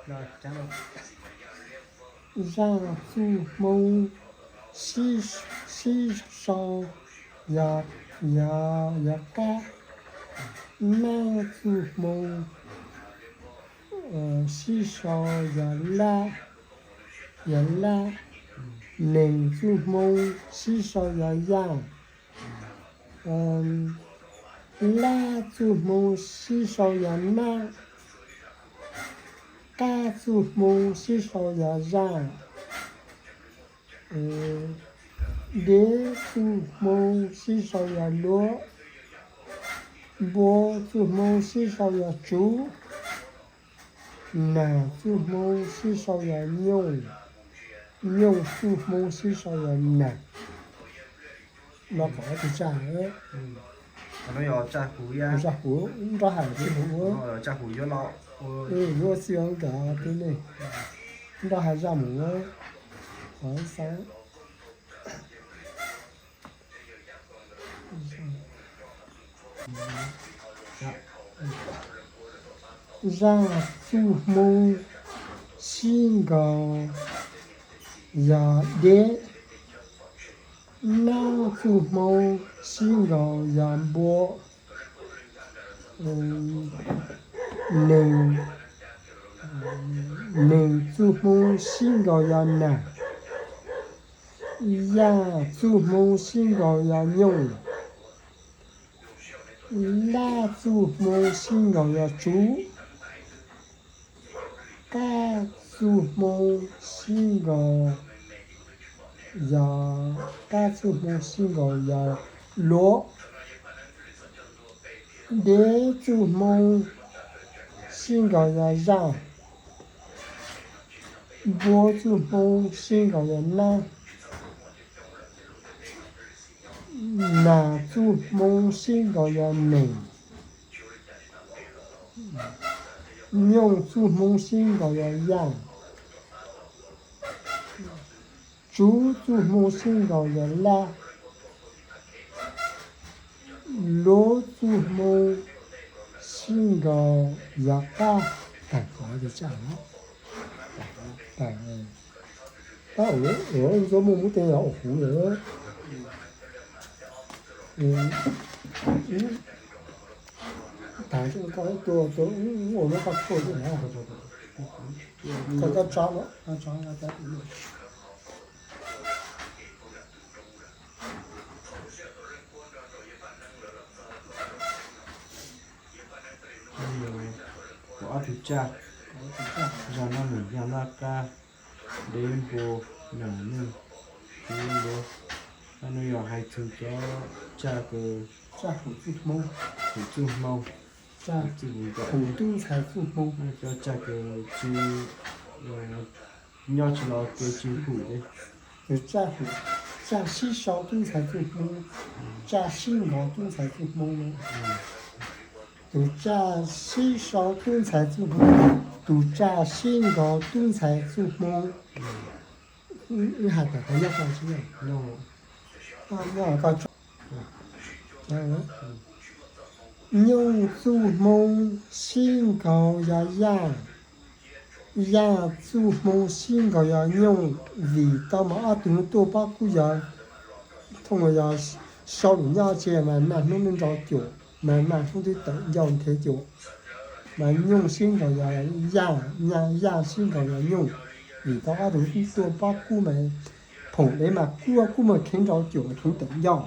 Zaj txuj hmoo sib, sib sau yog, yog, yog qab. Nab txuj hmoo sib sau yog lab, yog lab. Nees txuj hmoo sib sau yog yaj. Lab txuj hmoo sib sau yog nab. Qab txuj hmoo sib sau yog zaj. Deb txuj hmoo sib sau yog luab. Npua txuj hmoo sib sau yog tsuv. Nag txuj hmoo sib sau yog nyooj. Nyooj txuj hmoo sib sau yog nag. No kom tus tsaj, tsaj huv, nrab hais tsis huv, yuav txij nkawd tib neeg, nrab hais zaj mus, xav Zaj txuj hmoo sib nkaus yog deb. Nab txuj hmoo sib nkaus yog npua. Nees, nees txuj hmoo sib nkaus yog nag. Yaj txuj hmoo sib nkaus yog nyooj. Laj txuj hmoo sib nkaus yog tsuv. Qaj txuj hmoo sib nkaus yog, qaj txuj hmoo sib nkaus yog luav. Deb txuj hmoo sib nkaus yog zaj. Npua txuj hmoo sib nkaus yog nab. Nag txuj hmoo sib nkaus yog nees. Nyooj txuj hmoo sib nkaus yog yaj. Tsuv txuj hmoo sib nkaus yog laj. Luav txuj hmoo sib nkaus yog qaj. Tag, tag, tab ua ntxuav muaj muab tej yog ua huv lawm. Tag, koj tua tua ua lub koj tshuaj xwb na. Koj, koj tso, koj tso. Kaum ob tug tsaj, zaj nab nees yaj laj qaj deb npua nag nyooj tsuv luav. Nub yog hais txog cov tsaj kws, tsaj hum txwj hmoo, hum txwj hmoo, tsaj hum tub ntxhais txwj hmoo, cov tsaj kws tsis, nyob tsis los kev tsis hum li. Tus tsaj, tsaj sib sau tub ntxhais txwj hmoo, tsaj sib nkaus tub ntxhais txwj hmoo. Tus tsaj sib sau tub ntxhais txwj hmoo, tus tsaj sib nkaus tub ntxhais txwj hmoo. Wb hais tawm qhov nyob ko tsis nyob, nyob ko tso. Nyooj txuj hmoo sib nkaus yog yaj, yaj txuj hmoo sib nkaus yog nyooj. Vim tau mas ob tug tuaj pab kub yog, thooj yog sau lwm nyob tsi mas naj hnub nrau cuam, mas naj hnub twb tawm ncauj nrhiav cuam. Mas nyooj sib nkaus yog yaj, yaj sib nkaus yog nyooj. Vim tau ob tug tuaj pab kub mas phoom dev mas kub, kub mas kheev nrau cuam mas kheev tawm ncauj.